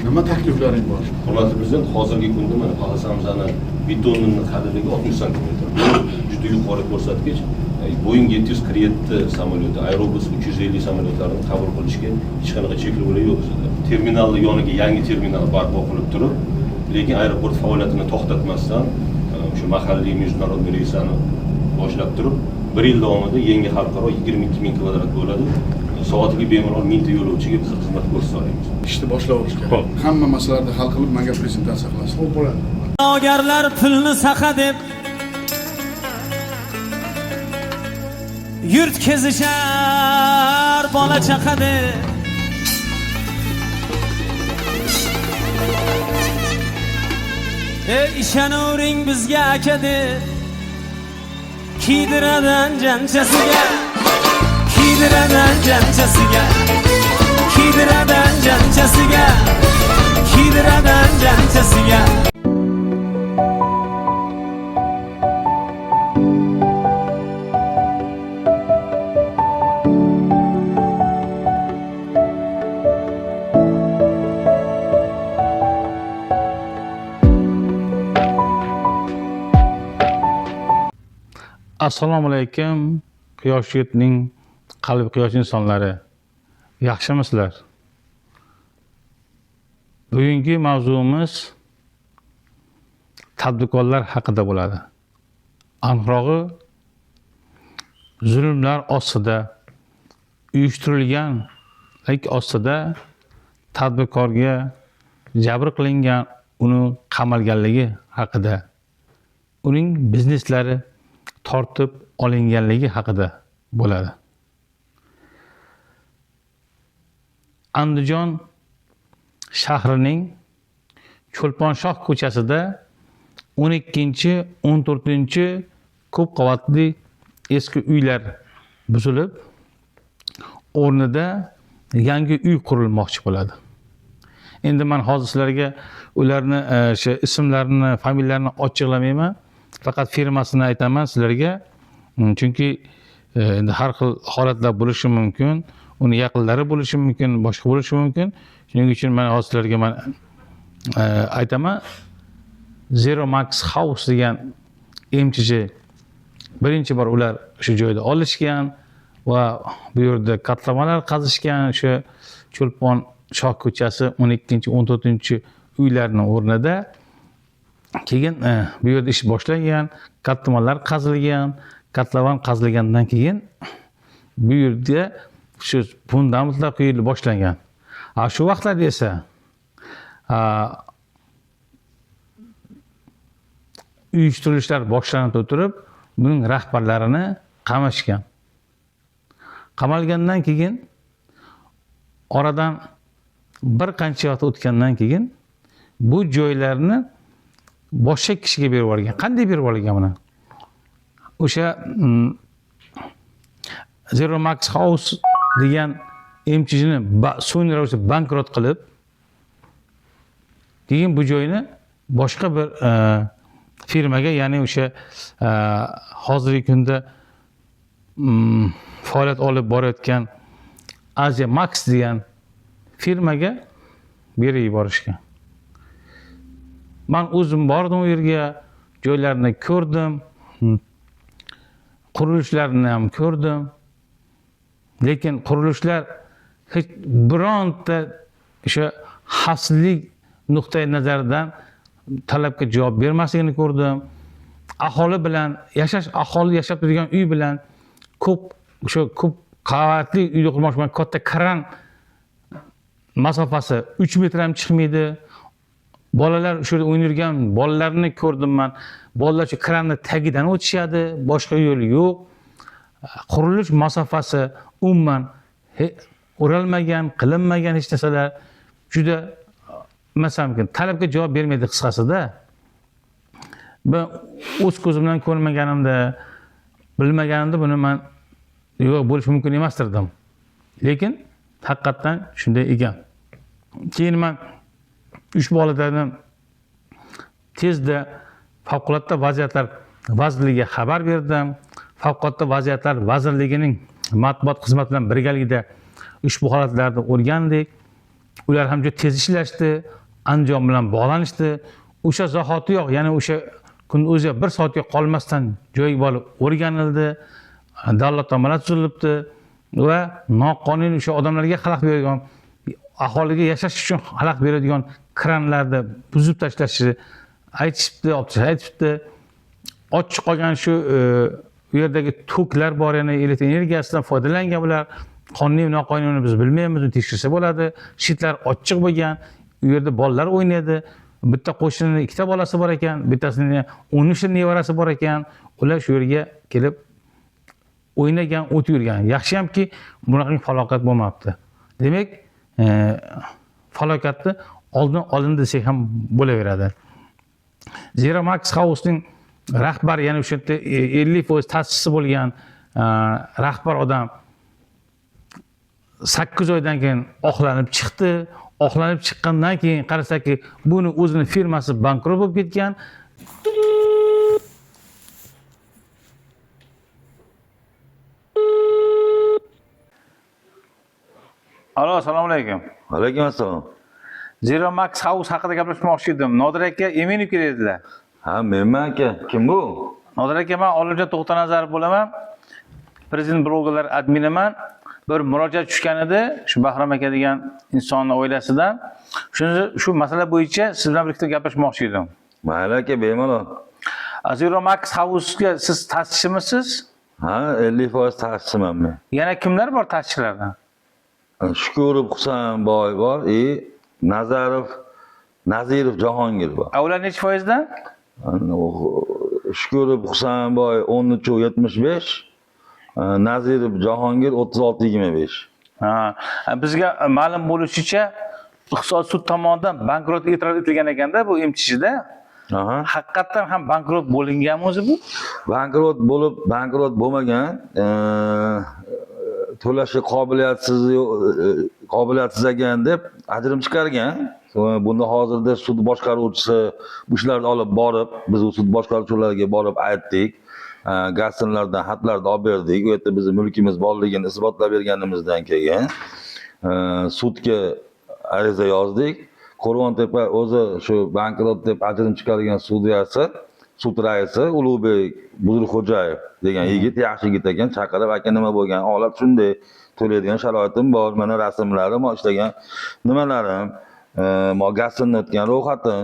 Nima takliflaring bor? Hurmatli prezident, hozirgi kunda mana palasamizani betonini qalinligi 60 santimetr. Bu juda yuqori ko'rsatkich. Boeing 747 samolyoti, Airbus 350 samolyotlarini qabul qilishga hech qanaqa cheklovlar yo'q bizda. Terminalni yoniga yangi terminal barpo qilib turib, lekin aeroport faoliyatini to'xtatmasdan, o'sha mahalliy международный reyslarni boshlab turib, bir yil davomida yangi xalqaro 22 ming kvadrat bo'ladi. Soatiga bemalol 1000 ta yo'lovchiga biz xizmat ko'rsata olamiz. Ishni boshlayverish kerak. Hamma masalalarni hal qilib menga prezentatsiya qilasiz. Xo'p bo'ladi. Agarlar pulni saxa deb yurt kezishar bola chaqa deb. Ey ishonavering bizga aka deb kiydiradi anjanchasiga, kiydiradi anjanchasiga, kiydiradi anjanchasiga, kiydiradi anjanchasiga. Assalomu alaykum, Quyosh yurtning qalbi quyosh insonlari. Yaxshimisizlar? Bugungi mavzuimiz tadbirkorlar haqida bo'ladi. Aniqrog'i, zulmlar ostida, uyushtirilganlik ostida tadbirkorga jabr qilingan, uni qamalganligi haqida, uning bizneslari tortib olinganligi haqida bo'ladi. Andijon shahrining Cho'lponshoh ko'chasida 12-, 14 ko'p qavatli eski uylar buzilib, o'rnida yangi uy qurilmoqchi bo'ladi. Endi men hozir sizlarga ularni o'sha ismlarini, familiyalarini ochiqlamayman. Faqat firmasini aytaman sizlarga. Chunki endi har xil holatlar bo'lishi mumkin, uni yaqinlari bo'lishi mumkin, boshqa bo'lishi mumkin. Shuning uchun men hozir sizlarga aytaman. Zero Max House degan MCJ birinchi bor ular shu joyda olishgan va bu yerda katlamalar qazishgan. O'sha Cho'lpon Shoh ko'chasi 12-, 14 uylarning o'rnida. Keyin bu yerda ish boshlangan, katlamalar qazilgan, katlavan qazilgandan keyin bu yerda shu fundamentlar quyilib boshlangan. Shu vaqtlarda esa uyushtirilishlar boshlanib o'tirib, buning rahbarlarini qamashgan. Qamalgandan keyin oradan bir qancha vaqt o'tgandan keyin bu joylarni boshqa kishiga berib yuborgan. Qanday berib yuborgan buni? O'sha Zero Max House degan MCJni sun'iy ravishda bankrot qilib, keyin bu joyni boshqa bir firmaga, ya'ni o'sha hozirgi kunda faoliyat olib borayotgan Asia Max degan firmaga berib yuborishgan. Men o'zim bordim u yerga, joylarni ko'rdim, qurilishlarni ham ko'rdim. Lekin qurilishlar hech bironta o'sha xavfsizlik nuqtai nazaridan talabga javob bermasligini ko'rdim. Aholi bilan yashash, aholi yashab turgan uy bilan ko'p o'sha ko'p qavatli uyni qurmoqchi bo'lgan katta kran masofasi 3 metr ham chiqmaydi. Bolalar o'sha yerda o'ynayotgan bolalarni ko'rdim men. Bolalar shu kranni tagidan o'tishadi, boshqa yo'l yo'q. Qurilish masofasi umuman o'ralmagan, qilinmagan hech narsalar juda, masalan, talabga javob bermaydi qisqasida. Ben o'z ko'zim bilan ko'rmaganimda, bilmaganimda buni men yo'q bo'lishi mumkin emas derdim. Lekin haqiqatdan shunday ekan. Keyin men ushbu holatlarni tezda Favqulodda vaziyatlar vazirligiga xabar berdim. Favqulodda vaziyatlar vazirligining matbuot xizmati bilan birgalikda ushbu holatlarni o'rgandik. Ular ham juda tez ishlashdi, Andijon bilan bog'lanishdi. O'sha zahotiyoq, ya'ni o'sha kun o'zi bir soatga qolmasdan joyiga borib o'rganildi, dalolatnomalar tuzilibdi va noqonuniy o'sha odamlarga xalaqit beradigan, aholiga yashash uchun xalaqit beradigan kranlarni buzib tashlashni aytishibdi, olib tashlashni aytibdi. Ochiq qolgan shu u yerdagi toklar bor, ya'ni elektr energiyasidan foydalangan bular. Qonuniy noqonuniyni biz bilmaymiz, uni tekshirsa bo'ladi. Shitlar ochiq bo'lgan, u yerda bolalar o'ynaydi. Bitta qo'shnining ikkita bolasi bor ekan, bittasini 13 ta nevarasi bor ekan. Ular shu yerga kelib o'ynagan, o'tib yurgan. Yaxshiyamki, bunaqangi falokat bo'lmabdi. Demak, falokatni oldini olindi desak ham bo'laveradi. Zero Max House'ning rahbari, ya'ni o'sha yerda 50% ta'sischisi bo'lgan rahbar odam 8 oydan keyin oqlanib chiqdi. Oqlanib chiqqandan keyin qarasaki, buni o'zini firmasi bankrot bo'lib ketgan. Alo, assalomu alaykum. Alaykum assalom. Zero Max House haqida gaplashmoqchi edim. Nodir aka Eminov kerak edilar. Ha, menman aka. Kim bu? Nodir aka, men Olimjon To'xtanazarov bo'laman. Prezident blogerlar adminiman. Bir murojaat tushgan edi shu Bahrom aka degan insonning oilasidan. Shu masala bo'yicha siz bilan birlikda gaplashmoqchi edim. Mayli aka, bemalol. Zero Max House'ga siz ta'sischimisiz? Ha, 50% ta'sischiman men. Yana kimlar bor ta'sischilardan? Shukurov Husan boy bor, Nazarov, Nazirov Jahongir bor. Ular nechi foizdan? Shukurov Husan boy 13.75, Nazirov Jahongir 36.25. Ha, bizga ma'lum bo'lishicha, iqtisodiy sud tomonidan bankrot e'tirof etilgan ekanda bu MCHda. Aha. Haqiqatdan ham bankrot bo'linganmi o'zi bu? Bankrot bo'lib, bankrot bo'lmagan, to'lashga qobiliyatsiz ekan deb ajrim chiqargan. Bunda hozirda sud boshqaruvchisi bu ishlarni olib borib, biz u sud boshqaruvchilariga borib aytdik. Gazsinlardan xatlarni olib berdik. U yerda bizning mulkimiz borligini isbotlab berganimizdan keyin sudga ariza yozdik. Qo'rg'ontepa o'zi shu bankrot deb ajrim chiqargan sudyasi, sud raisi Ulug'bek Buzurxo'jayev degan yigit, yaxshi yigit ekan, chaqirib, aka nima bo'lgan, holat shunday, to'laydigan sharoitim bor, mana rasmlarim, ishlagan nimalarim, gazsinni o'tgan ro'yxatim,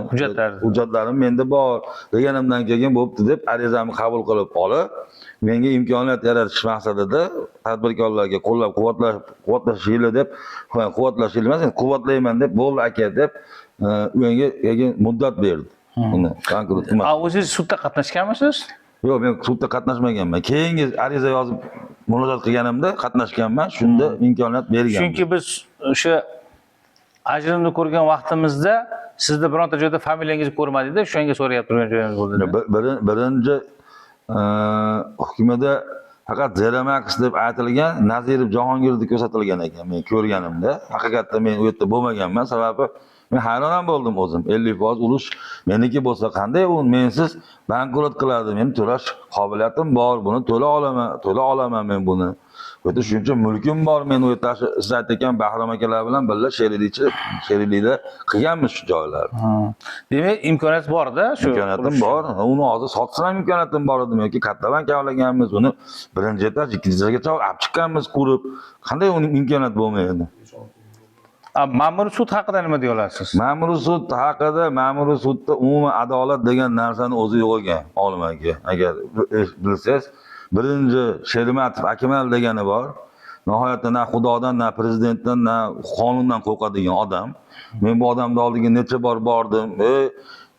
hujjatlarim menda bor deganimdan keyin bo'pti deb arizamni qabul qilib olib, menga imkoniyat yaratish maqsadida tadbirkorlarga qo'llab quvvatlash yili deb, quvvatlash yili emas, quvvatlayman deb, bo'ldi aka deb, menga keyin muddat berdi. Uni bankrot qilma. O'zingiz sudda qatnashganmisiz? Yo'q, men sudda qatnashmaganman. Keyingi ariza yozib murojaat qilganimda qatnashganman, shunda imkoniyat bergan. Chunki biz o'sha ajrimni ko'rgan vaqtimizda sizni bironta joyda familiyangizni ko'rmadikda, o'shanga so'rayap turgan joyimiz bo'ldi. Birinchi hukmida faqat Zeramax deb aytilgan, Nazirov Jahongirni ko'rsatilgan ekan men ko'rganimda. Haqiqatda men u yerda bo'lmaganman, sababi men hayron ham bo'ldim o'zim. 50% ulush meniki bo'lsa qanday u mensiz bankrot qiladi? Meni to'lash qobiliyatim bor, buni to'la olaman, to'la olaman men buni. Bu yerda shuncha mulkim bor, men u yerda siz aytgan Bahrom akalar bilan birga sheriklikda qilganmiz shu joylarni. Demak, imkoniyat bor-da shu. Imkoniyatim bor. Uni hozir sotsam ham imkoniyatim bor edi yoki kattadan kavlaganmiz, uni birinchi etaj, ikkinchi etajgacha olib chiqqanmiz qurib. Qanday uning imkoniyat bo'lmaydi? Ma'muriy sud haqida nima deya olasiz? Ma'muriy sud haqida, ma'muriy sudda umuman adolat degan narsani o'zi yo'q ekan, olim aka. Agar bilsangiz, birinchi Shermatov Akmal degani bor. Nihoyatda na Xudodan, na prezidentdan, na qonundan qo'rqadigan odam. Men bu odamning oldiga necha bor bordim.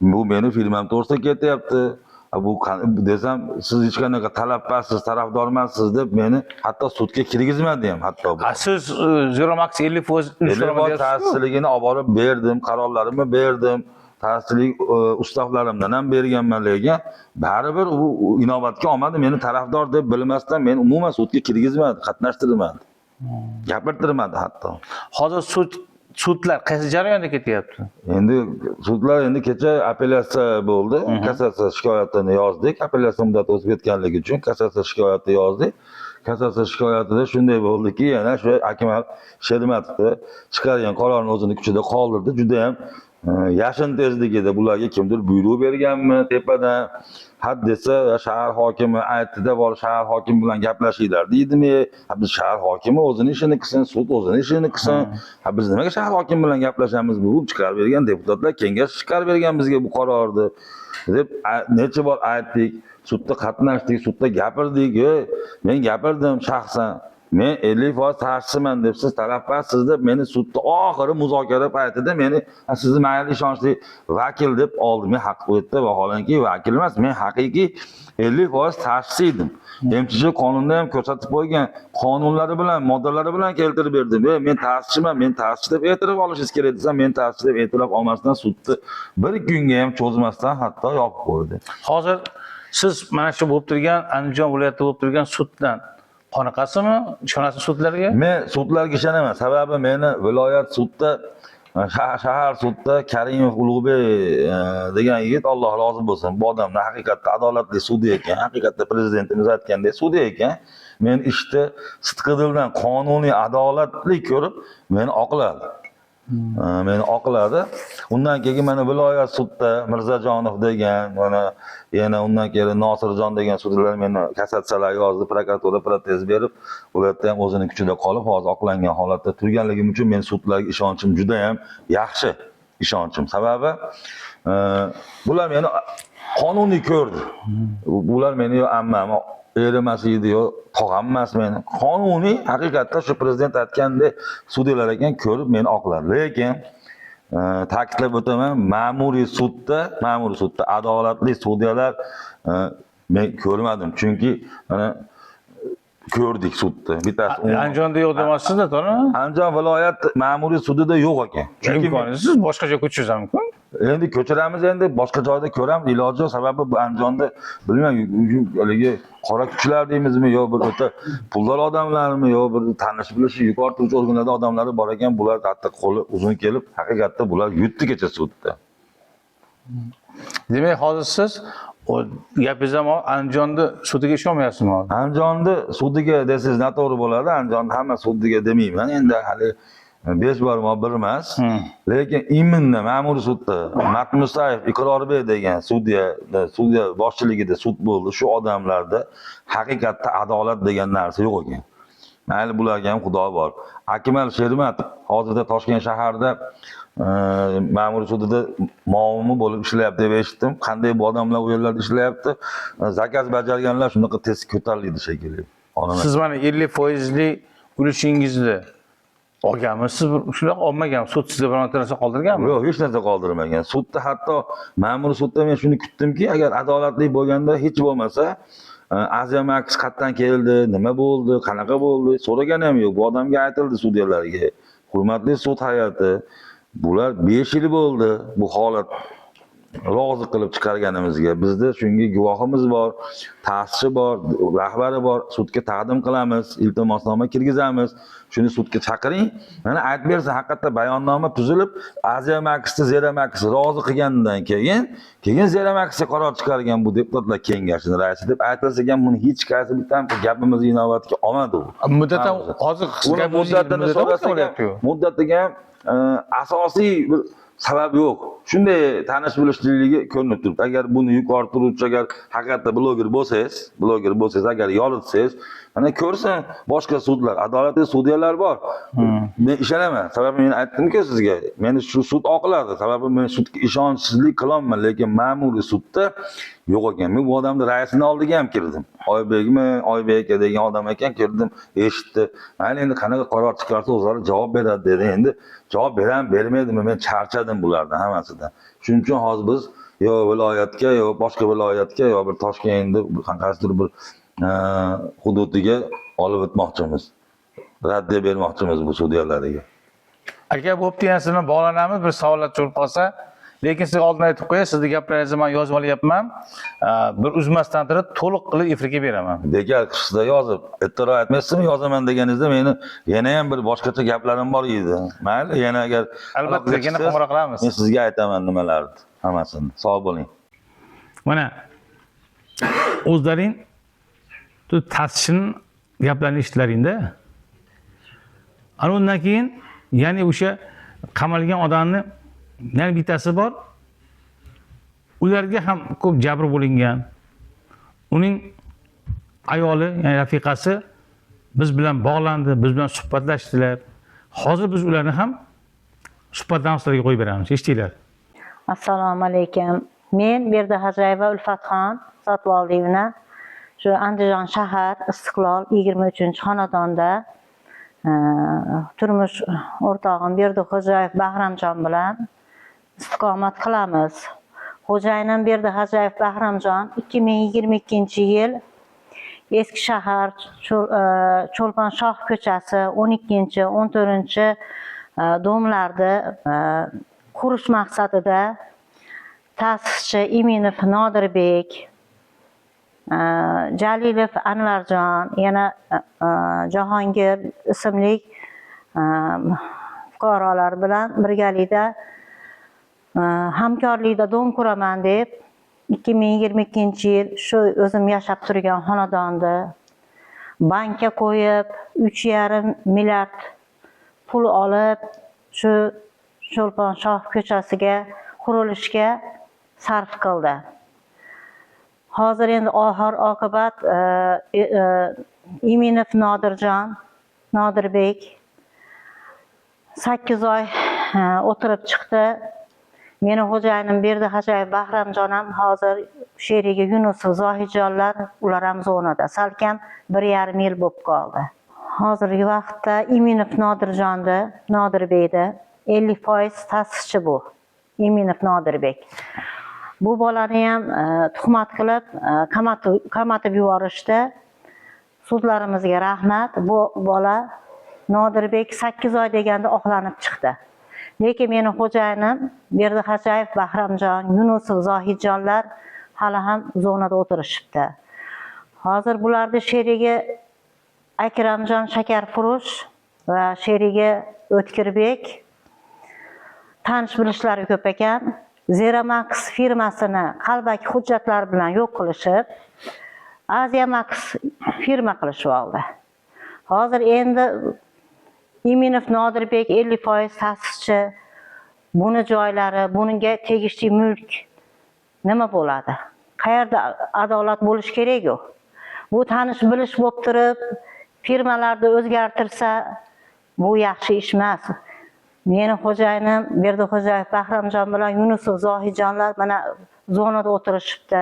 Bu meni firmam to'g'risida ketyapti. Bu desam, siz hech qanaqa talabpazsiz, tarafdor emassiz deb meni hatto sudga kirgizmadi ham hatto bu. Siz Zero Max 50% 50% ta'sischiligini olib borib berdim, qarorlarimni berdim. Ta'sischilik ustavlarimdan ham berganman, lekin baribir u inobatga olmadi, meni tarafdor deb bilmasdan meni umuman sudga kirgizmadi, qatnashtirmadi. Gapirtirmadi hatto. Hozir sudlar qaysi jarayonda ketyapti? Endi sudlar endi kecha apellyatsiya bo'ldi. Kassatsiya shikoyatini yozdik. Apellyatsiya muddati o'tib ketganligi uchun kassatsiya shikoyati yozdik. Kassatsiya shikoyatida shunday bo'ldiki, yana shu Akmal Shermatovni chiqargan qarorni o'zini kuchida qoldirdi. Juda ham yashin tezligida bularga kimdir buyruq berganmi tepadan, had desa shahar hokimi aytdida, borib shahar hokimi bilan gaplashinglar deydimi? Ha, biz shahar hokimi o'zini ishini qilsin, sud o'zini ishini qilsin. Ha, biz nimaga shahar hokimi bilan gaplashamiz? Bu chiqarib bergan deputatlar kengash chiqarib bergan bizga bu qarorni deb necha bor aytdik, sudda qatnashdik, sudda gapirdik. Men gapirdim shaxsan. Men 50% ta'sischiman deb, siz tarafbarsiz deb meni sudda oxiri muzokara paytida meni sizni mayli ishonchli vakil deb oldi. Men haq u yerda vaholanki vakil emas, men haqiqiy 50% ta'sischi edim. MChJ qonunda ham ko'rsatib qo'ygan, qonunlari bilan, moddalari bilan keltirib berdim. Men ta'sischiman, men ta'sischi deb e'tirof olishingiz kerak desam, men ta'sischi deb e'tirof olmasdan sudni bir kunga ham cho'zmasdan hatto yopib qo'ydi. Hozir siz mana shu bo'lib turgan Andijon viloyatida bo'lib turgan suddan qoniqasizmi? Ishonasiz sudlarga? Men sudlarga ishonaman. Sababi meni viloyat sudda, shahar sudda Karimov Ulug'bek degan yigit, Alloh rozi bo'lsin. Bu odamlar haqiqatda adolatli sudya ekan, haqiqatda prezidentimiz aytgandek sudya ekan. Men ishni sidqi dildan qonuniy adolatli ko'rib meni oqladi. Meni oqladi. Undan keyin mana viloyat sudda Mirzajonov degan, mana yana undan keyin Nosirjon degan sudyalar meni kassatsiyalar yozdi, prokuratura protest berib, ularda ham o'zini kuchida qolib, hozir oqlangan holatda turganligim uchun men sudlarga ishonchim juda ham yaxshi, ishonchim. Sababi bular meni qonuniy ko'rdi. Bular meni yo ammam, erim emas edi, yo tog'am emas meni. Qonuniy haqiqatda shu prezident aytgandek sudyalar ekan, ko'rib meni oqladi. Lekin ta'kidlab o'taman, ma'muriy sudda adolatli sudyalar men ko'rmadim. Chunki mana ko'rdik sudda. Bittasi Andijonda yo'q demoqchisizda, to'g'rimi? Andijon viloyat ma'muriy sudida yo'q ekan. Chunki Imkoni siz boshqa joyga ko'chishingiz ham mumkin. Endi ko'chiramiz, endi boshqa joyda ko'ramiz, iloji yo'q. Sababi bu Andijonda bilmayman, haligi qora kuchlar deymizmi, yo bir o'ta puldor odamlarmi, yo bir tanish bilishi yuqori turuvchi organlarda odamlari bor ekan, bular hatto qo'li uzun kelib, haqiqatda bular yutdi kecha sudda. Demak, hozir siz gapingiz ham Andijonda sudiga ishonmayapsizmi hozir? Andijonni sudiga desangiz noto'g'ri bo'ladi. Andijonni hamma sudiga demayman. Endi hali 5 barmoq bir emas. Lekin именно ma'muriy sudda Matmusayev Iqrorbek degan sudya boshchiligida sud bo'ldi. Shu odamlarda haqiqatda adolat degan narsa yo'q ekan. Mayli, bularga ham Xudo bor. Akmal Shermatov hozirda Toshkent shaharida ma'muriy sudida muovini bo'lib ishlayapti deb eshitdim. Qanday bu odamlar u yerlarda ishlayapti? Zakaz bajarganlar shunaqa tez ko'tariladi shekilli. Siz mana 50%lik ulushingizni olganmisiz? Shunaqa olmagan, sud sizga bironta narsa qoldirganmi? Yo'q, hech narsa qoldirmagan. Sudda, hatto ma'muriy sudda men shuni kutdimki, agar adolatli bo'lganda hech bo'lmasa Aziya Max qayerdan keldi, nima bo'ldi, qanaqa bo'ldi, so'ragan ham yo'q. Bu odamga aytildi sudyalarga. Hurmatli sud hay'ati, bular 5 yil bo'ldi bu holat rozi qilib chiqarganimizga. Bizda shunga guvohimiz bor, ta'sischi bor, rahbari bor. Sudga taqdim qilamiz, iltimosnoma kirgizamiz. Shuni sudga chaqiring. Mana aytib bersin, haqiqatda bayonnoma tuzilib, Aziya Maxni Zera Max rozi qilgandan keyin Zera Maxga qaror chiqargan bu deputatlar kengashining raisi deb aytilsa ham, buni hech qaysi bitta ham gapimizni inobatga olmadi u. Muddat ham hozir Uni muddatini so'rasak ham, muddatiga ham asosiy bir sabab yo'q. Shunday tanish bilishlikligi ko'rinib turibdi. Agar buni yuqori turuvchi, agar haqiqatda bloger bo'lsangiz, agar yoritsangiz, mana ko'rsin boshqa sudlar, adolatli sudyalar bor. Men ishonaman. Sababi men aytdim-ku sizga, meni shu sud oqladi. Sababi men sudga ishonchsizlik qilolman, lekin ma'muriy sudda yo'q ekan. Men bu odamni raisini oldiga ham kirdim. Oybekmi, Oybek aka degan odam ekan, kirdim, eshitdi. Mayli, endi qanaqa qaror chiqarsa o'zlari javob beradi dedi. Endi javob beram, bermaydimi? Men charchadim bulardan hammasidan. Shuning uchun hozir biz yo viloyatga, yo boshqa viloyatga, yo bir Toshkentda qanaqasidir bir hududiga olib o'tmoqchimiz. Raddiya bermoqchimiz bu sudyalarga. Aka, bo'pti, yana siz bilan bog'lanamiz, bir savollar tushib qolsa. Lekin sizga oldin aytib qo'yay, sizni gaplaringizni men yozib olyapman. Bir uzmasdan turib to'liq qilib efirga beraman. Bekor qishda yozib, ertaroq aytmaysizmi, yozaman deganingizda meni yana ham bir boshqacha gaplarim bor edi. Mayli, yana agar Albatta, aloqaga yana chiqsangiz, qo'ng'iroq qilamiz. Men sizga aytaman nimalarni, hammasini. Sog' bo'ling. Mana o'zlaring ta'sisini Gaplarni eshitlaringda. Ana undan keyin, ya'ni o'sha qamalgan odamni yana bittasi bor. Ularga ham ko'p jabr bo'lingan. Uning ayoli, ya'ni rafiqasi biz bilan bog'landi, biz bilan suhbatlashdilar. Hozir biz ularni ham suhbatdan sizlarga qo'yib beramiz. Eshitinglar. Assalomu alaykum. Men Berdiho'jayeva Ulfatxon Sotvoldiyevna, shu Andijon shahar Istiqlol 23-xonadonda turmush o'rtog'im Berdiho'jayev Bahramjon bilan istiqomat qilamiz. Xo'jayinim Berdiho'jayev Bahramjon 2022-yil Eski shahar Cho'lpon shoh ko'chasi 12, 14 domlarni qurish maqsadida ta'sischi Iminov Nodirbek, Jalilov Anvarjon, yana Jahongir ismli fuqarolar bilan birgalikda hamkorlikda dom quraman deb 2022-yil shu o'zim yashab turgan xonadonni bankka qo'yib 3,5 milliard pul olib, shu Cho'lpon shoh ko'chasiga qurilishga sarf qildi. Hozir endi oxir oqibat Iminov Nodirjon, Nodirbek 8 oy o'tirib chiqdi. Meni xo'jayinim Berdiho'jayev Bahramjon ham hozir sherigi Yunusov Zohidjonlar, ular ham zonada. Salkam 1,5 yil bo'lib qoldi. Hozirgi vaqtda Iminov Nodirjonni, Nodirbekni 50% ta'sischi bu. Iminov Nodirbek. Bu bolani ham tuhmat qilib, qamatib yuborishdi. Sudlarimizga rahmat. Bu bola Nodirbek 8 oy deganda oqlanib chiqdi. Lekin meni xo'jayinim Berdiho'jayev Bahramjon, Yunusov Zohidjonlar hali ham zonada o'tirishibdi. Hozir bularni sherigi Akramjon Shakarfurush va sherigi O'tkirbek, tanish bilishlari ko'p ekan. Zeramax firmasini qalbaki hujjatlar bilan yo'q qilishib, Aziya Max firma qilishib oldi. Hozir endi Iminov Nodirbek 50% ta'sischi, buni joylari, bunga tegishli mulk nima bo'ladi? Qayerda adolat bo'lishi kerak-ku? Bu tanish bilish bo'lib turib, firmalarni o'zgartirsa, bu yaxshi ish emas. Meni xo'jayinim Berdiho'jayev Bahramjon bilan Yunusov Zohidjonlar mana zonada o'tirishibdi.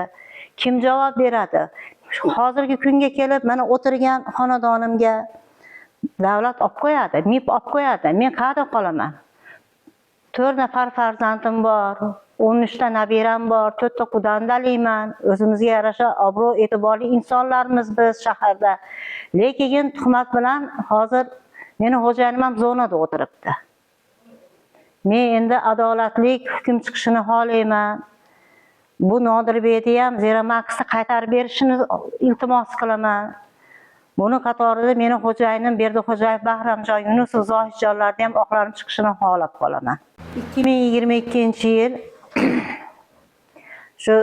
Kim javob beradi? Hozirgi kunga kelib mana o'tirgan xonadonimga davlat olib qo'yadi, MIB olib qo'yadi. Men qayerda qolaman? 4 nafar farzandim bor, 13 ta nabiram bor, 4 ta qudandalikman. O'zimizga yarasha obro' e'tiborli insonlarmiz biz shaharda. Lekin tuhmat bilan hozir meni xo'jayinim ham zonada o'tiribdi. Men endi adolatli hukm chiqishini xohlayman. Bu Nodirbekni ham Zeramaxni qaytarib berishini iltimos qilaman. Buni qatorida meni xo'jayinim Berdiho'jayev Bahramjon, Yunusov Zohidjonlarni ham oqlanib chiqishini xohlab qolaman. 2022-yil shu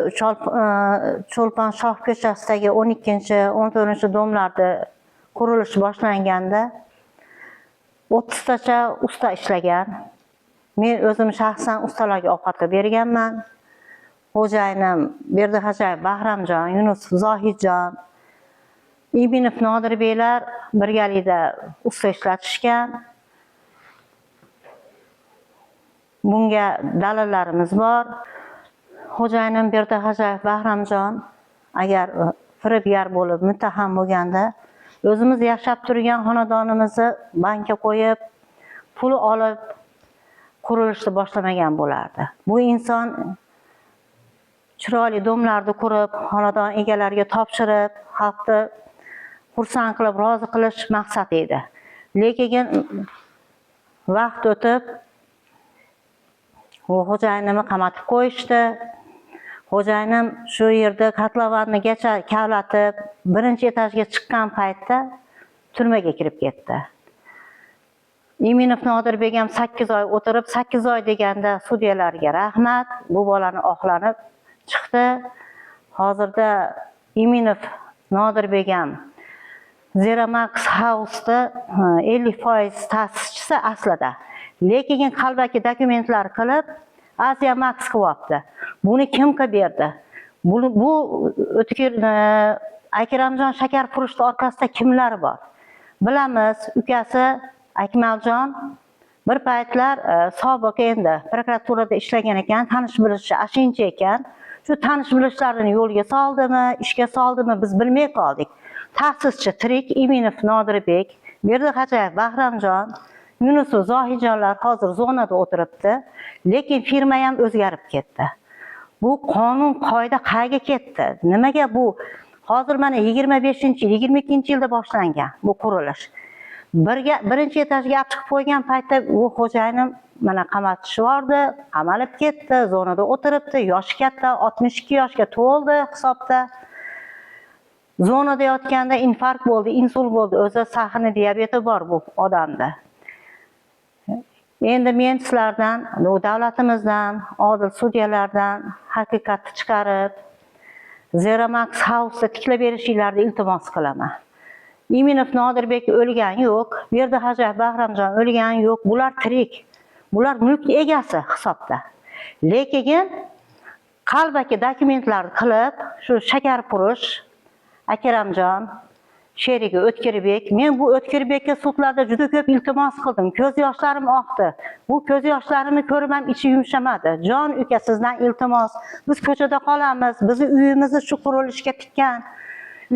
Cho'lpon shoh ko'chasidagi 12, 14 domlarda qurilish boshlanganda 30 tacha usta ishlagan. Men o'zim shaxsan ustalarga ovqat qilib berganman. Xo'jayinim Berdiho'jayev Bahramjon, Yunusov Zohidjon, Iminov Nodirbeklar birgalikda usta ishlatishgan. Bunga dalillarimiz bor. Xo'jayinim Berdiho'jayev Bahramjon agar firibgar bo'lib muttaham bo'lganda, o'zimiz yashab turgan xonadonimizni bankka qo'yib, pul olib qurilishni boshlamagan bo'lardi. Bu inson chiroyli domlarni qurib, xonadon egalariga topshirib, xalqni xursand qilib, rozi qilish maqsadi edi. Lekin vaqt o'tib, u xo'jayinimni qamatib qo'yishdi. Xo'jayinim shu yerda kotlovanigacha kavlatib, birinchi etajga chiqqan paytda turmaga kirib ketdi. Iminov Nodirbek ham 8 oy o'tirib, 8 oy deganda sudyalarga rahmat, bu bolani oqlanib chiqdi. Hozirda Iminov Nodirbek ham Zeramax House'da 50% ta'sischisi aslida. Lekin qalbaki dokumentlar qilib Asia Max qilyapti. Buni kim qilib berdi? Buni bu O'tkir Akramjon Shakarfurushni orqasida kimlar bor? Bilamiz, ukasi Akmaljon bir paytlar sobiq endi prokuraturada ishlagan ekan, tanish bilishi ashincha ekan. Shu tanish bilishlarini yo'lga soldimi, ishga soldimi biz bilmay qoldik. Ta'sischi tirik Iminov Nodirbek, Berdihojayev Bahramjon, Yunusov Zohidjonlar hozir zonada o'tiribdi, lekin firma ham o'zgarib ketdi. Bu qonun qoida qayerga ketdi? Nimaga bu hozir mana 25 22-yilda boshlangan bu qurilish. Birga birinchi etajga olib chiqib qo'ygan paytda u xo'jayinim mana qamatishib yubordi, qamalib ketdi, zonada o'tiribdi, yoshi katta, 62 yoshga to'ldi hisobda. Zonada yotganda infarkt bo'ldi, insult bo'ldi, o'zi сахарный diabeti bor bu odamda. Endi men sizlardan, bu davlatimizdan, odil sudyalardan haqiqatni chiqarib, Zeramax House'da tiklab berishinglarni iltimos qilaman. Iminov Nodirbek o'lgan yo'q, Berdihojayev Bahramjon o'lgan yo'q, bular tirik. Bular mulk egasi hisobda. Lekin qalbaki dokumentlar qilib, shu Shakarfurush Akramjon sherigi O'tkirbek, men bu O'tkirbekka sudlarda juda ko'p iltimos qildim. Ko'z yoshlarim oqdi. Bu ko'z yoshlarimni ko'rib ham ichi yumshamadi. Jon uka, sizdan iltimos. Biz ko'chada qolamiz, bizni uyimizni shu qurilishga tikkan.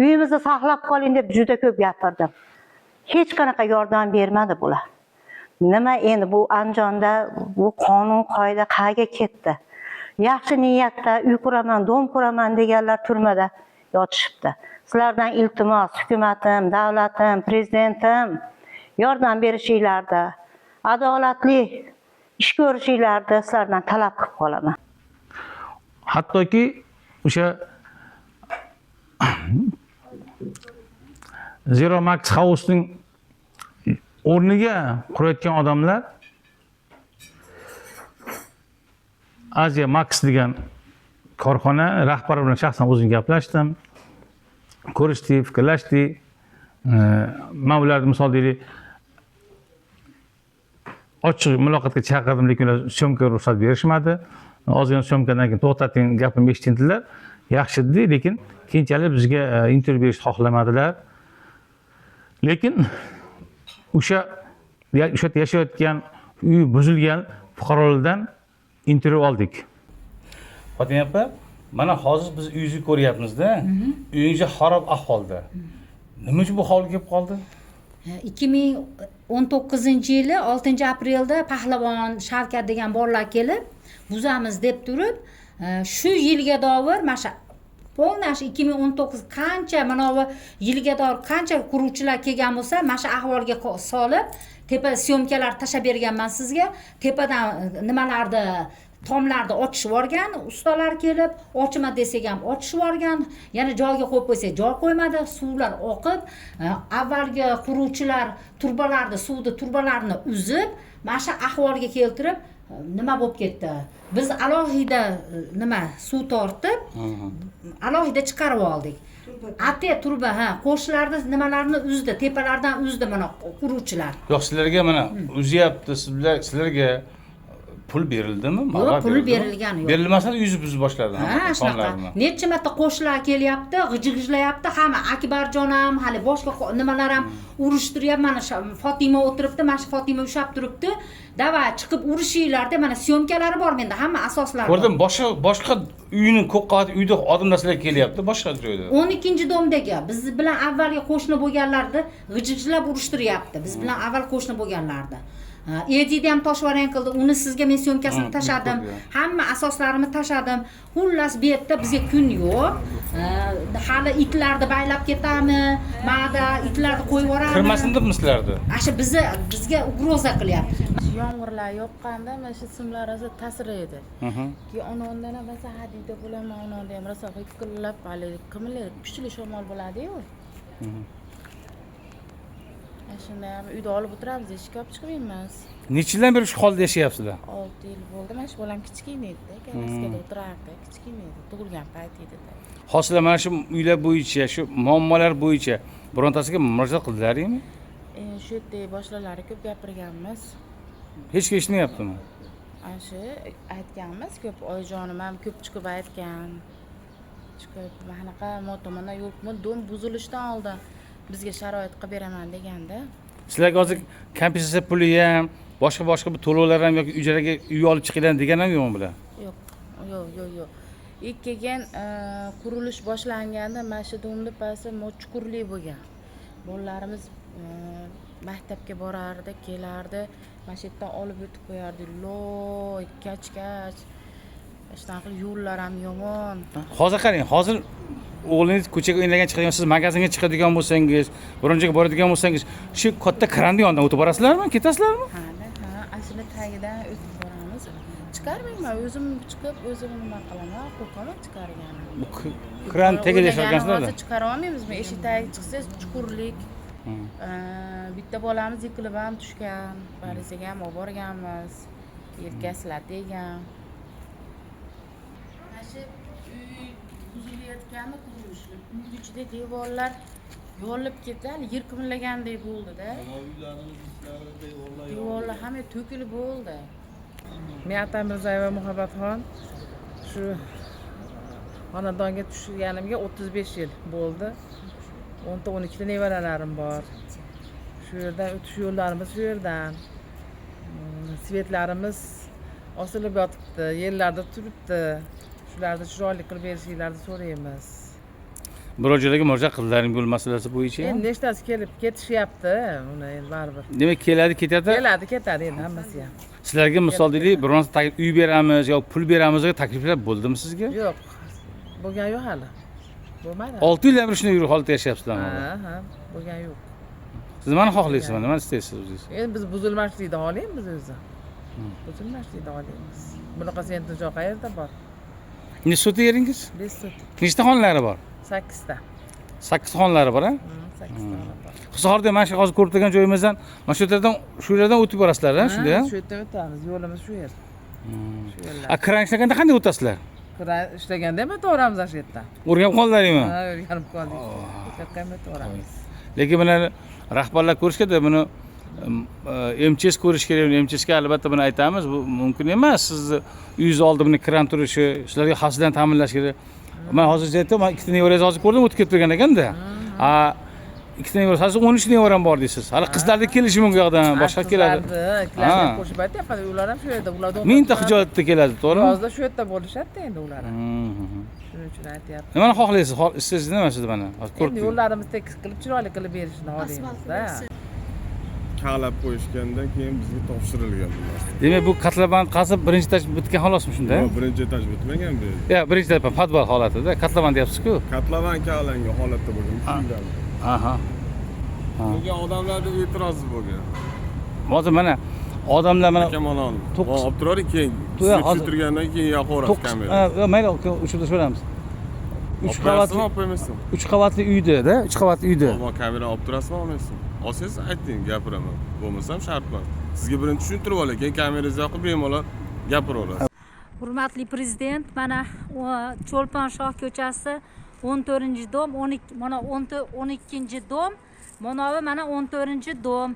Uyimizni saqlab qoling deb juda ko'p gapirdim. Hech qanaqa yordam bermadi bular. Nima endi bu Andijonda bu qonun qoida qayerga ketdi? Yaxshi niyatda uy quraman, dom quraman deganlar turmada yotishibdi. Sizlardan iltimos, hukumatim, davlatim, prezidentim yordam berishinglarda, adolatli ish ko'rishinglarni sizlardan talab qilib qolaman. Hattoki o'sha Zero Max House'ning o'rniga qurayotgan odamlar Asia Max degan korxona rahbari bilan shaxsan o'zim gaplashdim. Ko'rishdik, fikrlashdik. Men ularni misol deylik ochiq muloqotga chaqirdim, lekin ular syomkaga ruxsat berishmadi. Ozgina syomkadan keyin to'xtating, gapimni eshiting dedilar. Yaxshi dedi, lekin keyinchalik bizga intervyu berishni xohlamadilar. Lekin o'sha yerda yashayotgan, uyi buzilgan fuqarolardan intervyu oldik. Fotima opa, mana hozir biz uyingizni ko'ryapmiz-da. Uyingiz xarob ahvolda. Nima uchun bu holga kelib qoldi? 2019-yili 6-aprelda Pahlavon Shavkat degan bolalar kelib buzamiz deb turib, shu yilga doir mana shu polni shu 2019 qancha mana bu yilga doir qancha quruvchilar kelgan bo'lsa, mana shu ahvolga solib, tepa syomkalar tashlab berganman sizga. Tepadan nimalarni, tomlarni ochishib yuborgan, ustalar kelib, ochma desak ham ochishib yuborgan, yana joyga qo'yib qo'ysak joy qo'ymadi, suvlar oqib, avvalgi quruvchilar turbalarni, suvni turbalarni uzib, mana shu ahvolga keltirib, nima bo'lib ketdi. Biz alohida nima suv tortib, alohida chiqarib oldik. Ate turba, ha, qo'shnilarni nimalarni uzdi, tepalardan uzdi mana quruvchilar. Yo'q, sizlarga mana uzyapti, sizlarga pul berildimi? Yo'q, pul berilgani yo'q. Berilmasa yuzi buzib boshladi. Ha, shunaqa. Necha marta qo'shnilar kelyapti, g'ijig'ijlayapti, hamma Akbarjon ham, hali boshqa nimalar ham urushtiryapti. Mana Fotima o'tiribdi, mana shu Fotima ushlab turibdi. Davay chiqib urushinglar deb, mana syomkalari bor menda, hamma asoslari. Ko'rdim, boshqa uyning ko'p qavatli uyda odamlar sizlarga kelyapti, boshqa joyda. 12-domdagi biz bilan avvalgi qo'shni bo'lganlarni g'ijig'ijlab urushtiryapti. Biz bilan avval qo'shni bo'lganlarni. Edini ham toshvarian qildi. Uni sizga men syomkasini tashladim. Hamma asoslarimni tashladim. Xullas bu yerda bizga kun yo'q. Hali itlarni baylab ketami? Ma'da itlarni qo'yib yuborami? Kirmasin debmi sizlarni? Asha bizga ugroza qilyapti. Yomg'irlar yoqqanda mana shu simlar rosa ta'sir edi. Keyin onamdan ham rosa hadida bo'laman, onamda ham rosa hiqillab hali qimillaydi, kuchli shamol bo'ladi-yu. Mana shunday ham uyda olib o'tiramiz, eshikka olib chiqmaymiz. Necha yildan beri shu holda yashayapsizlar? 6 yil bo'ldi. Mana shu bolam kichkina edi, kalaskada o'tirardi, kichkina edi, tug'ilgan payt edi. Hozir mana shu uylar bo'yicha, shu muammolar bo'yicha birontasiga murojaat qildilaringmi? Shu yerdagi boshliqlari ko'p gapirganmiz. Hech kim eshitmayaptimi? Ana shu aytganmiz ko'p, oyijonim ham ko'p chiqib aytgan. Chiqib anaqa tomondan yo'l dom buzilishdan oldin bizga sharoit qilib beraman deganda. Sizlarga hozir kompensatsiya puli ham, boshqa bir to'lovlar ham yoki ijaraga uy olib chiqinglar degan ham yo'qmi bular? Yo'q, yo'q, yo'q, yo'q. Keyin qurilish boshlanganda mana shu domni pasti chuqurlik bo'lgan. Bolalarimiz maktabga borardi, kelardi, mana shu yerdan olib o'tib qo'yardi. Loy, kach-kach. Shunaqa qilib yo'llar ham yomon. Hozir qarang, hozir o'g'lingiz ko'chaga o'ynagan chiqadigan, siz magazinga chiqadigan bo'lsangiz, biron joyga boradigan bo'lsangiz, shu katta kranni yonidan o'tib borasizlarmi, ketasizlarmi? Ha, ha, ashuni tagidan o'tib boramiz. Chiqarmayman, o'zim chiqib, o'zim nima qilaman, qo'rqaman chiqarganim. Bu kran tagida yasharkansizlar. Hozir chiqara olmaymiz. Eshik tagiga chiqsangiz chuqurlik. Bitta bolamiz yiqilib ham tushgan, politsiyaga ham olib borganmiz. Yelkasilar tegan. Mana shu uy buzilayotgani qurilish. Uyning ichida devorlar yorilib ketdi, hali yer qimirlagandek bo'ldi-da. Devorlar hamma to'kilib bo'ldi. Men Atamirzoyeva Muhabbatxon, shu xonadonga tushganimga 35 yil bo'ldi. 10 ta 12 ta nevaralarim bor. Shu yerdan o'tish yo'llarimiz shu yerdan. Svetlarimiz osilib yotibdi, yerlarda turibdi. Shularni chiroyli qilib berishingizni so'raymiz. Biror joyga murojaat qildilaring yo'l masalasi bo'yicha? Endi nechtasi kelib ketishyapti, uni endi baribir. Demak, keladi, ketadi. Keladi, ketadi endi hammasi ham. Sizlarga misol deylik, bironta uy beramiz yo pul beramiz degan takliflar bo'ldimi sizga? Yo'q, bo'lgan yo'q hali. Bo'lmadi. 6 yildan beri shunday yurib holatda yashayapsizlarmi? Ha, ha, bo'lgan yo'q. Siz nimani xohlaysiz, nimani istaysiz o'zingiz? Endi biz buzilmaslikni xohlaymiz o'zi. Buzilmaslikni xohlaymiz. Bunaqa sentinjoy qayerda bor? Necha sotix yeringiz? 5 sotix. Nechta xonalari bor? 8 ta. 8 xonalari bor, a? 8 ta xona bor. Hisorda mana shu hozir ko'rib turgan joyimizdan, mana shu yerdan, shu yerdan o'tib borasizlar, a, shunday? Shu yerdan o'tamiz, yo'limiz shu yer. Shu yerlar. A, kran ishlaganda qanday o'tasizlar? Kran ishlaganda ham o'taveramiz shu yerdan. O'rganib qoldilaringmi? Ha, o'rganib qoldik. O'sha ham o'taveramiz. Lekin buni rahbarlar ko'rishganda buni MChS ko'rish kerak. MChSga albatta buni aytamiz, bu mumkin emas. Sizni uyingiz oldida buni kran turishi, sizlarga xavfsizlikni ta'minlash kerak. Men hozir aytdim, men ikkita nevarangizni hozir ko'rdim, o'tib ketib turgan ekanda. A, ikkita nevara, hozir 13 nevaram bor deysiz. Hali qizlarni kelishi mumkin u yoqdan, boshqa keladi. Qizlarni qo'shib aytyapman, ular ham shu yerda, ular mingta xijolatda keladi, to'g'rimi? Yozda shu yerda bo'lishadi endi ular ham. Shuning uchun aytyapman. Nimani xohlaysiz? Siz nima siz mana? Hozir ko'rib Endi yo'llarimizni tekis qilib, chiroyli qilib berishini xohlaymiz-da. Kavlab qo'yishgandan keyin bizga topshirilgan bu narsa. Demak, bu kotlovan qazib birinchi etaj bitgan xolosmi shunda? Yo'q, birinchi etaj bitmagan bu yerda. Yo'q, birinchi etaj podval holatida, kotlovan deyapsiz-ku. Kotlovan kavlangan holatda bo'lgan, shundan. Aha. Bunga odamlarda e'tirozi bo'lgan. Hozir mana odamlar mana Kamalon. Olib turavering, keyin tushirgandan keyin yoqaverasiz kamera. Mayli, o'chirib tashlaveramiz. 3 qavatli olib qo'ymaysizmi? 3 qavatli uyda-da, 3 qavatli uyda. Ammo kamera olib turasizmi, olmaysizmi? Olsangiz ayting, gapiraman. Bo'lmasam shart emas. Sizga birinchi tushuntirib olay, keyin kamerangizni yoqib bemalol gapiraverasiz. Hurmatli prezident, mana Cho'lpon shoh ko'chasi 14-dom, 12 mana 12-dom, manovi mana 14-dom.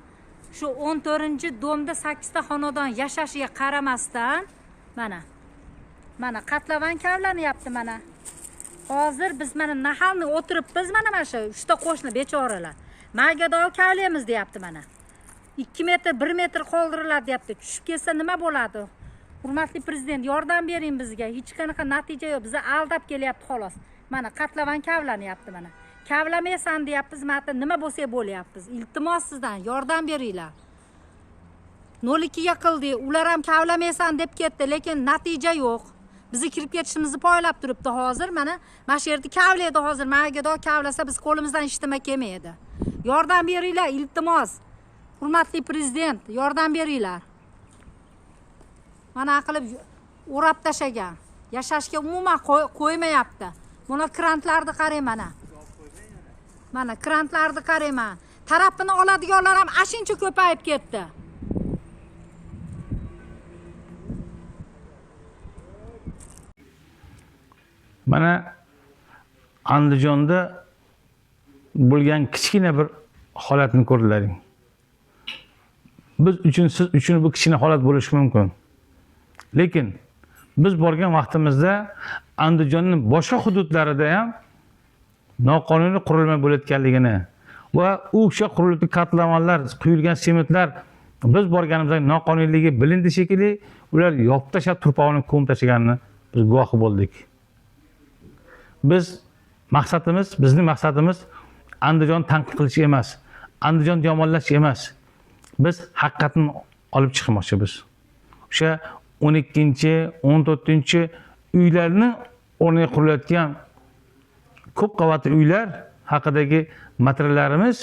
Shu 14-domda 8 ta xonadon yashashiga qaramasdan mana qatlavan kavlanyapti mana. Hozir biz mana nahalni o'tiribmiz, mana shu 3 ta qo'shni bechoralar. Margador kavlaymiz deyapti mana. 2 metr, 1 metr qoldiriladi deyapti. Tushib ketsa nima bo'ladi? Hurmatli prezident, yordam bering bizga. Hech qanaqa natija yo'q. Bizni aldab kelyapti xolos. Mana qatlavan kavlanyapti mana. Kavlamaysan deyapmiz, mana nima bo'lsa bo'lyapmiz. Iltimos sizdan yordam beringlar. 02 ga qildik, ular ham kavlamaysan deb ketdi, lekin natija yo'q. Bizni kirib ketishimizni poylab turibdi hozir. Mana shu yerda kavlaydi hozir. Margador kavlasa biz qo'limizdan hech nima kelmaydi. Yordam beringlar, iltimos. Hurmatli prezident, yordam beringlar. Mana qilib o'rab tashagan. Yashashga umuman qo'ymayapti. Buni krantlarni qarang mana. Mana krantlarni qarang mana. Tarafini oladiganlar ham ashuncha ko'payib ketdi. Mana Andijonda bo'lgan kichkina bir holatni ko'rdilaring. Biz uchun, siz uchun bu kichkina holat bo'lishi mumkin. Lekin biz borgan vaqtimizda Andijonning boshqa hududlarida ham noqonuniy qurilma bo'layotganligini va o'sha qurilgan kotlavanlar, quyilgan sementlar biz borganimizda noqonuniyligi bilindi shekilli, ular yopib tashlab turpog'ini ko'mib tashlaganini biz guvohi bo'ldik. Biz maqsadimiz, bizning maqsadimiz Andijon tanqid qilish emas, Andijon yomonlash emas. Biz haqiqatni olib chiqmoqchimiz. O'sha 12-chi, 14-chi uylarni o'rniga qurilayotgan ko'p qavatli uylar haqidagi materiallarimiz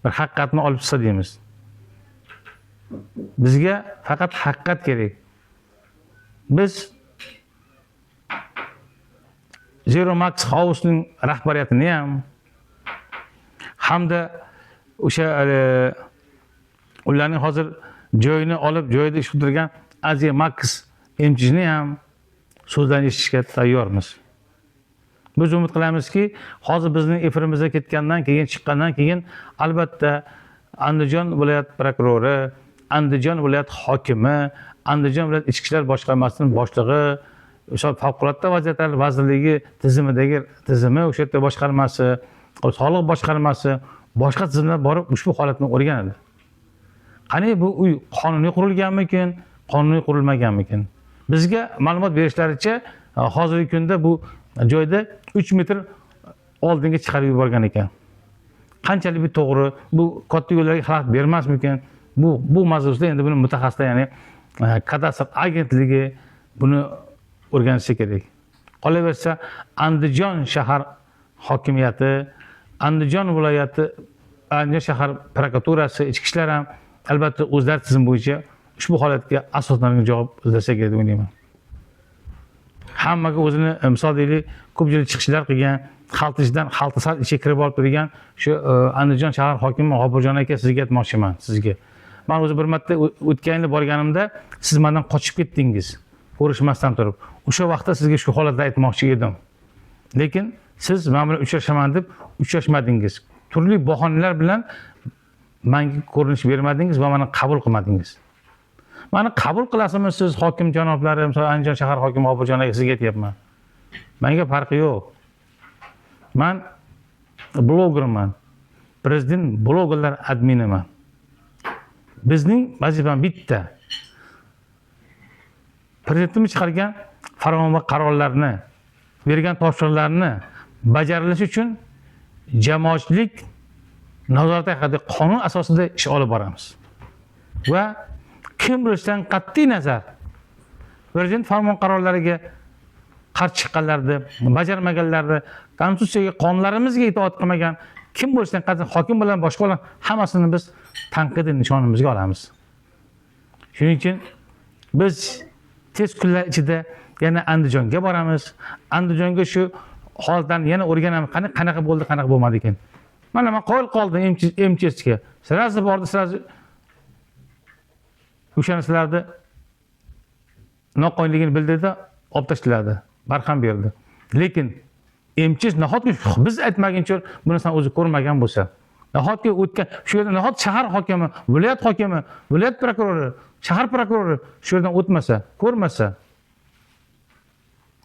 bir haqiqatni olib chiqsa deymiz. Bizga faqat haqiqat kerak. Biz Zero Max House'ning rahbariyatini ham hamda o'sha ularning hozir joyini olib joyida ish qildirgan Aziya Max MChni ham so'zdan eshitishga tayyormiz. Biz umid qilamizki, hozir bizning efirimizga ketgandan keyin, chiqqandan keyin albatta Andijon viloyat prokurori, Andijon viloyat hokimi, Andijon viloyat ichki ishlar boshqarmasining boshlig'i, o'sha favqulodda vaziyatlar vazirligi tizimidagi tizimi, o'sha yerda boshqarmasi, soliq boshqarmasi, boshqa tizimlar borib ushbu holatni o'rganadi. Qani bu uy qonuniy qurilganmikin, qonuniy qurilmaganmikin? Bizga ma'lumot berishlaricha, hozirgi kunda bu joyda 3 metr oldinga chiqarib yuborgan ekan. Qanchalik bu to'g'ri, bu katta yo'llarga xalaqit bermasmikin? Bu mavzusida endi buni mutaxassislar, ya'ni kadastr agentligi buni o'rganishi kerak. Qolaversa, Andijon shahar hokimiyati, Andijon viloyati, Andijon shahar prokuraturasi, ichki ishlar ham albatta o'zlari tizim bo'yicha ushbu holatga asoslangan javob izlasa kerak deb o'ylayman. Hammaga o'zini misol deylik, ko'pchilik chiqishlar qilgan, xalq ichidan xalqni sal ichiga kirib olib turgan shu Andijon shahar hokimi G'ofurjon aka, sizga aytmoqchiman, sizga. Men o'zi bir marta o'tgan yili borganimda siz mendan qochib ketdingiz, ko'rishmasdan turib. O'sha vaqtda sizga shu holatni aytmoqchi edim. Lekin siz men bilan uchrashaman deb uchrashmadingiz. Turli bahonalar bilan menga ko'rinish bermadingiz va meni qabul qilmadingiz. Meni qabul qilasizmi siz hokim janoblari, misol Andijon shahar hokimi G'ofurjon aka, sizga aytyapman. Menga farqi yo'q. Men blogerman. Prezident blogerlar adminiman. Bizning vazifam bitta. Prezidentimiz chiqargan farmon va qarorlarni, bergan topshiriqlarni bajarilishi uchun jamoatchilik nazorati haqida qonun asosida ish olib boramiz. Va kim bo'lishidan qat'iy nazar prezident farmon qarorlariga qarshi chiqqanlarni, bajarmaganlarni, konstitutsiyaga, qonunlarimizga itoat qilmagan kim bo'lishidan qat'iy hokim bilan boshqa bilan hammasini biz tanqidiy nishonimizga olamiz. Shuning uchun biz tez kunlar ichida yana Andijonga boramiz. Andijonga shu holatlarni yana o'rganamiz. Qani qanaqa bo'ldi, qanaqa bo'lmadi ekan. Mana men qoyil qoldim MChga. Sirasi bordi, sirasi o'sha narsalarni noqonuniyligini bildirdi, olib tashladi, barham berdi. Lekin MCh nahotki biz aytmaguncha bu narsani o'zi ko'rmagan bo'lsa, nahotki o'tgan shu yerda nahot shahar hokimi, viloyat hokimi, viloyat prokurori, shahar prokurori shu yerdan o'tmasa, ko'rmasa,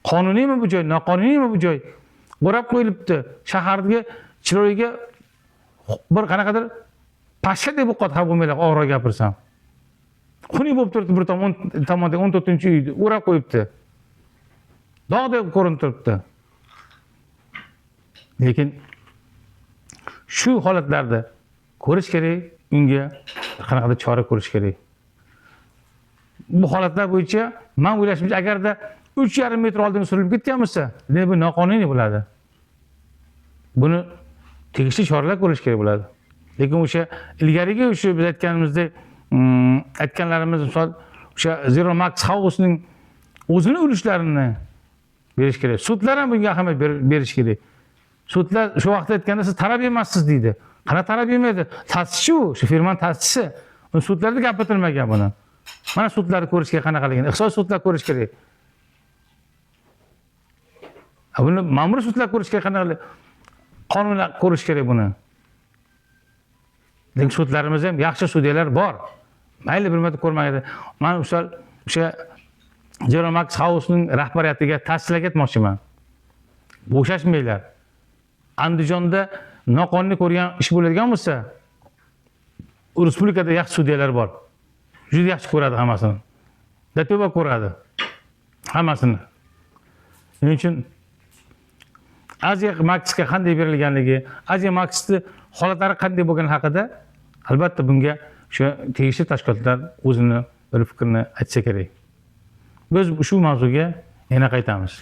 qonuniymi bu joy, noqonuniymi bu joy? O'rab qo'yilibdi. Shaharga chiroyiga bir qanaqadir pashshadek bo'lib qoldi, xafa bo'lmanglar, og'irroq gapirsam. Xunuk bo'lib turibdi bir tomon, tomonda 14-uyni o'rab qo'yibdi. Dog'dek ko'rinib turibdi. Lekin shu holatlarda ko'rish kerak, unga qanaqadir chora ko'rish kerak. Bu holatlar bo'yicha men o'ylashimcha, agarda 3,5 metr oldinga surilib ketgan bo'lsa, demak bu noqonuniy bo'ladi. Buni tegishli choralar ko'rish kerak bo'ladi. Lekin o'sha ilgarigi o'sha biz aytganimizdek, aytganlarimiz misol o'sha Zero Max House'ning o'zini ulushlarini berish kerak. Sudlar ham bunga ahamiyat berish kerak. Sudlar shu vaqtda aytganda siz talab emassiz deydi. Qanaqa talab bermaydi? Ta'sischi u, shu firmani ta'sischisi. Uni sudlarda gap bitilmagan buni. Mana sudlarni ko'rish kerak qanaqaligini, ixtisoiy sudlar ko'rish kerak. Buni ma'muriy sudlar ko'rish kerak qanaqa, qonunlar ko'rish kerak buni. Lekin sudlarimizda ham yaxshi sudyalar bor. Mayli bir marta ko'rmagan. Man misol o'sha Zero Max House'ning rahbariyatiga tavsiyalar aytmoqchiman. Bo'shashmanglar. Andijonda noqonuniy ko'rgan ish bo'ladigan bo'lsa, respublikada yaxshi sudyalar bor. Juda yaxshi ko'radi hammasini. Datoba ko'radi hammasini. Shuning uchun Aziya Maxga qanday berilganligi, Aziya Maxni holatlari qanday bo'lgani haqida albatta bunga o'sha tegishli tashkilotlar o'zini bir fikrini aytsa kerak. Biz shu mavzuga yana qaytamiz.